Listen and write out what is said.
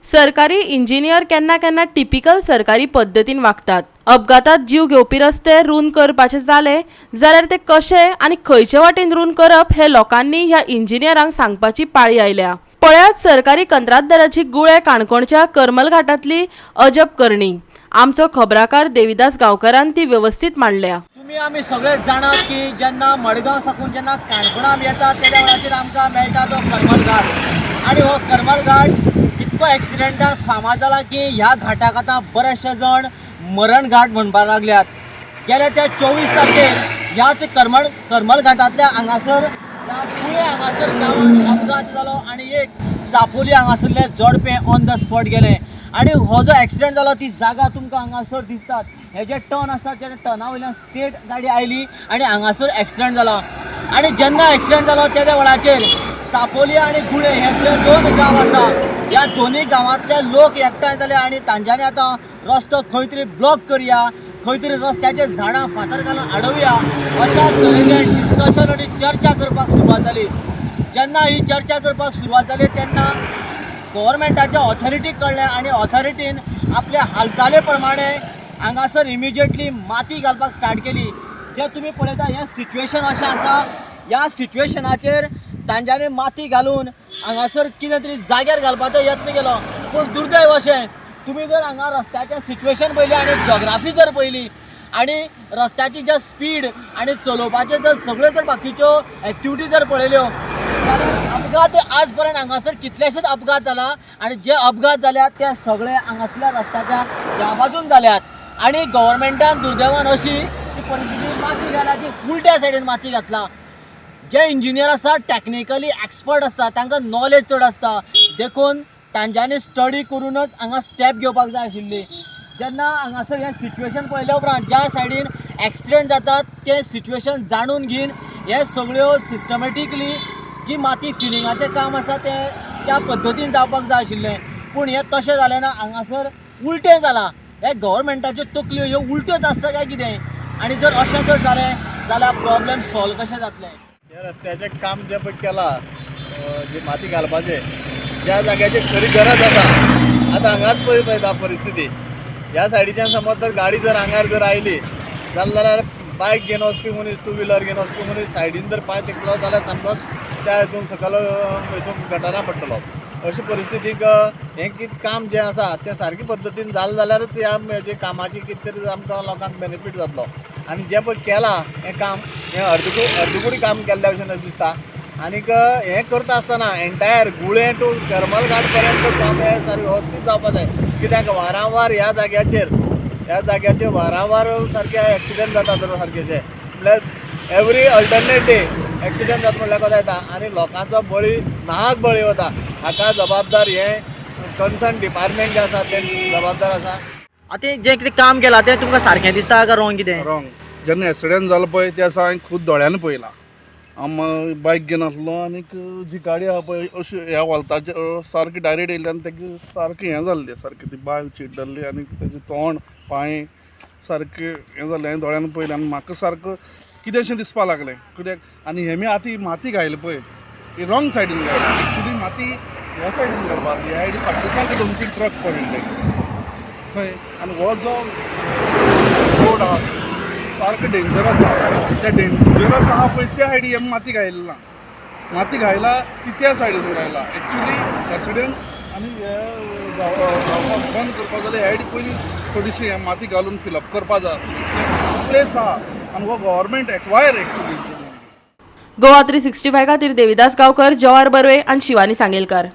सरकारी इंजिनियर केन्ना केन्ना टिपिकल सरकारी पद्दतीन वागतात. अपघातात जीव घेवपी रस्ते रूंद करपाचे जाले जाल्यार ते कशे आनी खंयचे वाटेन रूंद करप हें लोकांनी ह्या इंजिनियरांक सांगपाची पाळी आयल्या. पळयात सरकारी कंत्राटदाराची गुळे काणकोणच्या करमल घाटांतली अजब करणी. आमचो खबराकार देविदास गांवकारान ती वेवस्थीत मांडल्या. तुमी आमी सगळे जाणात की जेन्ना मडगांव साकून जेन्ना काणकोणा आमी येतात तेद्या वेळाचेर आमकां मेळटा तो करमल घाट आनी हो करमल घाट इतको एक्सिडेंटान फामाद जाला की ह्या घाटाक आतां बरेचशे जाण मरण घाट म्हणपाक लागल्यात. गेल्या त्या 24 तारखेर ह्याच करमल घाटांतल्या हांगासर ह्या कुळे हांगासर गांवांत अपघात जालो आनी एक चापोली हांगासरलें जोडपें ऑन the spot गेलें. आनी हो जो एक्सिडेंट जालो ती जागा तुमकां हांगासर दिसतात. हे जे टर्न आसा त्या टर्ना वयल्यान स्ट्रेट गाडी आयली आनी हांगासर एक्सिडेंट जाला. आनी जेन्ना एक्सिडेंट जालो तेद्या वेळाचेर चापोली आनी गुळे हे जे दोन गांव आसा ह्या दोनूय गांवांतले लोक एकठांय जाले आनी तांच्यांनी आतां रस्तो खंय तरी ब्लॉक करया, खंय तरी रस्त्याचे झाडां फातर घालून आडोवया अशा तरेचें डिस्कशन आनी चर्चा करपाक सुरवात जाली. जेन्ना ही चर्चा करपाक सुरवात जाली तेन्ना गव्हर्मेंटाच्या ऑथॉरिटीक कळ्ळें आनी ऑथॉरिटीन आपल्या हालचाले प्रमाणे हांगासर इमिजिएटली माती घालपाक स्टार्ट केली. जे तुमी पळयता हें सिच्युएशन अशें आसा, ह्या सिच्युएशनाचेर तांच्यांनी माती घालून हांगासर कितें तरी जाग्यार घालपाचो यत्न केलो. पूण दुर्दैव अशें तुमी जर हांगा रस्त्याचें सिच्युएशन पळयली आनी जॉग्राफी जर पळयली आनी रस्त्याची जे स्पीड आनी चलोवपाचे जर सगळ्यो जर बाकीच्यो एक्टिविटी जर पळयल्यो जाल्यार अपघात आज पर्यंत हांगासर कितलेशेच अपघात जाला आनी जे अपघात जाल्यात ते सगळे हांगासरल्या रस्त्याच्या ह्या बाजून जाल्यात. आनी गव्हर्मेंटान दुर्दैवान अशी ती परिस्थिती माती घाला ती उलट्या सायडीन माती घातला. जे इंजिनियर आसा टॅक्निकली एक्सपर्ट आसता, तांकां नॉलेज चड आसता, देखून तांच्यांनी स्टडी करूनच हांगा स्टेप घेवपाक जाय आशिल्ली. जेन्ना हांगासर हें सिच्युएशन पळयल्या उपरांत ज्या सायडीन एक्सिडेंट जातात तें सिच्युएशन जाणून घेवन हे सगळ्यो सिस्टमॅटिकली जी माती फिलिंगाचें काम आसा तें त्या पद्दतीन जावपाक जाय आशिल्लें. पूण हें तशें जालें ना, हांगासर उलटें जालां. हे गव्हर्मेंटाच्यो तकल्यो ह्यो उलट्योच आसता काय कितें? आनी जर अशें जर जालें जाल्यार प्रॉब्लेम सॉल्व कशें जातलें? ह्या रस्त्याचें काम जें पळय केलां, जी माती घालपाचें ज्या जाग्याची खरी गरज आसा, आतां हांगाच पळय पळयता परिस्थिती. ह्या सायडीच्यान समज जर गाडी जर आंगार जर आयली जाल्यार बायक घेवन वचपी मनीस, टू व्हिलर घेवन वचपी मनीस सायडीन जर पांय तेकलो जाल्यार सामकोच त्या हितून सकयल हितून गटारां पडटलो. अशी परिस्थितीक हें कितें काम जें आसा तें सारके पद्दतीन जालें जाल्यारूच ह्या हेजे कामाची कितें तरी आमकां लोकांक बेनिफीट जातलो. आनी जें पळय केलां हें काम हें अर्दकुटी काम केल्ल्या भशेन अशें दिसता. आनीक हें करता आसतना एंटायर गुळे टू करमल घाट पर्यंत काम हें सारकें वेवस्थीत जावपा जाय. कित्याक वारंवार ह्या जाग्याचेर वारंवार सारके एक्सिडंट जाता सारकेशे, म्हणल्यार एवरी अल्टरनेट डे एक्सिडंट जाता म्हणल्यार कोता येता आनी लोकांचो बळी नाहक बळी वता. हाका जबाबदार हें कन्सर्न डिपार्टमेंट जें आसा तें जबाबदार आसा. आतां जें कितें काम केलां तें तुमकां सारकें दिसता काय रॉंग कितें? रॉंग. जेन्ना एक्सिडंट जालो पळय त्या दिसा हांवें खूद दोळ्यान पळयलां. हांव बायक घेवन आसलो आनीक जी गाडी आसा पळय अशी ह्या वॉल्ताचेर सारकी डायरेक्ट येयली आनी तेका सारकें हें जाल्लें, सारकें ती बायल चिड्डल्ली आनी तेजें तोंड पांय सारकें हें जालें. हांवें दोळ्यान पळयलें आनी म्हाका सारको कितेंशें दिसपाक लागलें कित्याक. आनी हेमी आतां माती घायली पळय ही रॉंग सायडीन घायली. एक्चुली माती ह्या सायडीन घालपाक, ह्या सायडीन फाटले सारके 2-3 ट्रक पडिल्ले थंय. आनी हो जो रोड आसा सारको डेंजरस आसा, त्या डेंजरस आसा पळय त्या सायडी हेमी माती घायली ना, माती घायला ती त्या सायडीन घायला. एक्चुली एक्सिडंट आनी हे जावपाक बंद करपाक जाल्यार ह्या सायडी पयलीं थोडीशी माती घालून फिलअप करपा जाय प्लेस आसा आनी हो गव्हर्मेंट एक्वायर एक्चुली. गोवा 365 खातीर देविदास गांवकर, जवाहर बर्वे आनी शिवानी सांगेलकार.